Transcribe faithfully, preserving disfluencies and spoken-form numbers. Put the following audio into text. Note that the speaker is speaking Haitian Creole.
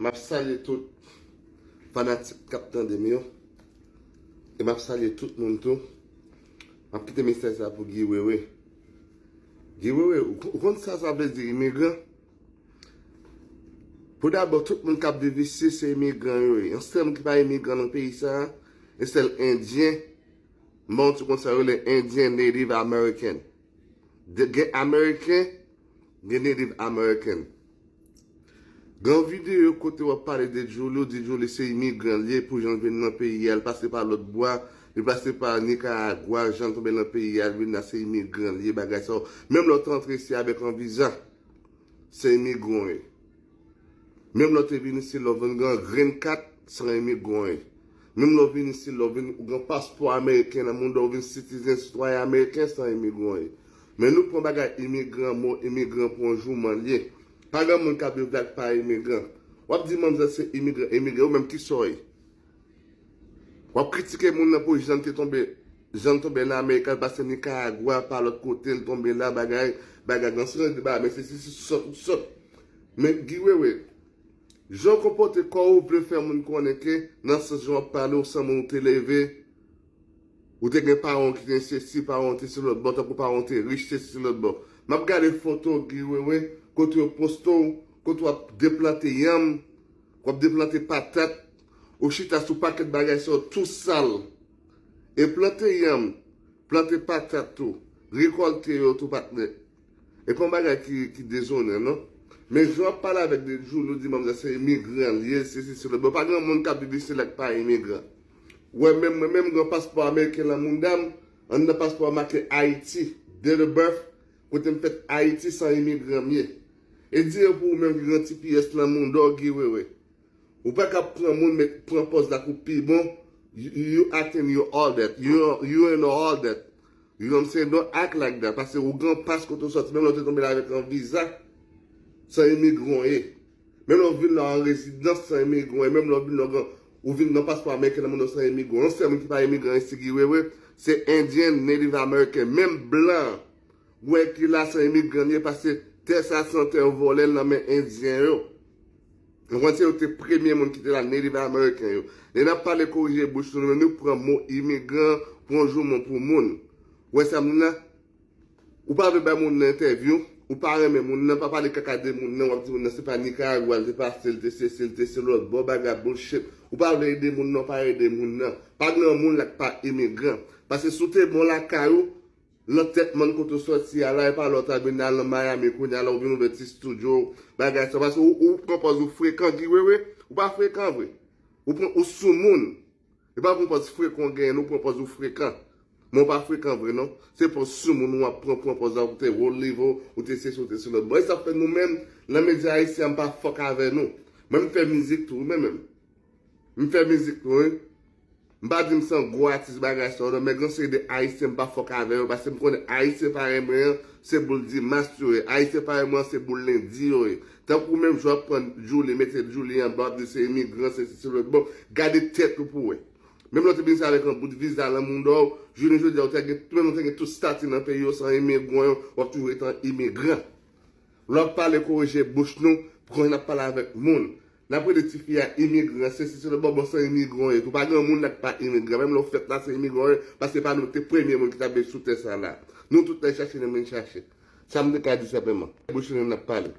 M ap salye tout fanatik k ap tande m yo. E m ap salye tout moun tou. M ap kite mesaj sa pou Guy Wewe. Guy Wewe, ou, ou konn sa sa vle di imigran? Pou dabò, tout moun k ap viv isi, se imigran yo ye. Yon sèl moun ki pa imigran nan peyi sa a, yon sèl Endyen. Bon, ti konn sa yo rele Endyen, Native American. De, gen Ameriken, gen Native American. Gen yon videyo kote w ap pale de Djouly, w di Djouly se imigran l ye, pou jan l vin nan peyi a, l pase pa lòt bwa, li pase pa Nikaragwa, jan l tonbe nan peyi a, l vin la se imigran l ye, bagay sa yo. Menm lè w te antre isi avèk yon viza, se imigran w ye. Menm lè w te vin isi, lè w vin gen green card, se yon imigran w ye. Menm lè w vin isi, lè w vin ou gen paspò ameriken nan moun, lè w vin sitizen, sitwayen ameriken, se yon imigran w ye. Men nou pran bagay imigran, mo imigran pou yon jouman l ye. Pa gen moun k ap viv la k pa imigran. W ap di manzè se imigran, imigran, ou menm ki sa w ye? W ap kritike moun nan pou jan l te tonbe, jan l tonbe nan Amerik, l pase Nikaragwa, pa lòt kote, l tonbe la, bagay, bagay, nan sens de bagay, men se, se, se sòt, ou sòt. Men Guy Wewe, jan w konpòte kò w, ou vle fè moun konnen ke nan sans jan w ap pale, ou sanble ou te leve, ou te gen paran w ki te sesi, paran w te se lòt bò, tankou paran w te rich, te se lòt bò. M ap gade foto Guy Wewe, kote yo poste w, kote w ap deplante yanm, w ap deplante patat, ou chita sou pakèt bagay sa yo tou sal. E plante yanm, plante patat tou, rekòlte yo tou, patnè. E pa yon bagay ki, ki dezonan, non. Men jan w ap pale avèk de Djouly, ou di manzè se imigran l ye, se, se, se, se, bon, pa gen moun k ap viv isi la k pa imigran. Wè, menm mwen, menm gen paspò ameriken nan mounda m, anndan paspò a make Ayiti, date of birth, kote m fèt Ayiti, se yon imigran m ye. E di yo pou ou menm ki gen T P S nan mounda w, Guy Wewe. Ou pa ka pran moun, met, pran pòz la pou pi bon. You, you acting, you all that. You, you ain't all that. You know what I'm saying? Don't act like that. Paske ou gen pas kote w sòti. Menm lè w te tonbe la avèk yon viza, se yon imigran w ye. Menm lè w vin la an rezidans, se yon imigran w ye. Menm lè w vin la gen, ou vin gen paspò ameriken nan moun, se yon imigran. Yon sèl moun ki pa imigran isi, Guy Wewe, se Endyen, Native American. Menm blan, wè ki la, se imigran l ye, paske tè sa se yon tè yo vòlè l nan men Endyen yo. Ou konprann, se yo te premye moun ki te la, Native American yo. Lè n ap pale korije bouch nou, nou pran mo imigran pou yon jouman pou moun. Ou wè sa m di la? Ou pa vle bay moun nan entèvyou, ou pa renmen moun nan, pa pale kaka de moun nan, w ap di moun nan se pa Nikaragwa l te pase, l te sesi, l te se lòt bò, bagay bullshit. Ou pa vle ede moun nan, w pa ede moun nan. Pa gen yon moun la k pa imigran. Paske si w te bon lakay ou, nan tèt mòn kote w sòti a la, e pa lè w ta vin al nan Miami kounye a la, ou vin ouvè ti estidyo, bagay sa, paske ou, ou pran pòz ou frekan, Guy Wewe, ou pa frekan vre. Ou pran, ou soumoun. E pa pran pòz frekan w genyen, non, ou pran pòz ou frekan. Men w pa frekan vre, non. Se pòz soumoun ou ap pran, pran pòz la, ou te wo nivo, ou te sesi, ou te se lòt. Bon, e sa fè nou menm, nan medya ayisyen, m pa fòk avè nou. Mwen, m fè mizik tou, wi, men menm. M fè mizik tou, wi. M pa di m se yon gwo atis bagay sa yo, non, men gen seri de Ayisyen m pa fòk avè yo, paske m konnen Ayisyen parèy mwen an, se boul dimas yo ye. Ayisyen parèy mwen an, se boul lendi yo ye. Tankou menm jan w ap pran Djouly, mete Djouly anba, w ap di se imigran, se sesi, se lòt. Bon, gade tèt ou pou wè. Menm lè w te vin sa avèk yon bout viza nan mounda w, jounen jodi a, ou te gen, menm ou te gen tout stati nan peyi yo, se yon imigran yo, w ap toujou rete yon imigran. Lè w ap pale, korije bouch nou, pou konn n ap pale avèk moun. N ap rele tifi a imigran, se, se, se lòt bò, bon, se imigran w ye tou. Pa gen moun la k pa imigran. Menm lè w fèt la, se imigran w ye, paske pa nou te premye moun ki t ap viv sou tè sa la. Nou tout t al chache, nou vin chache. Sa m te ka di senpleman. Bouch nou n ap pale.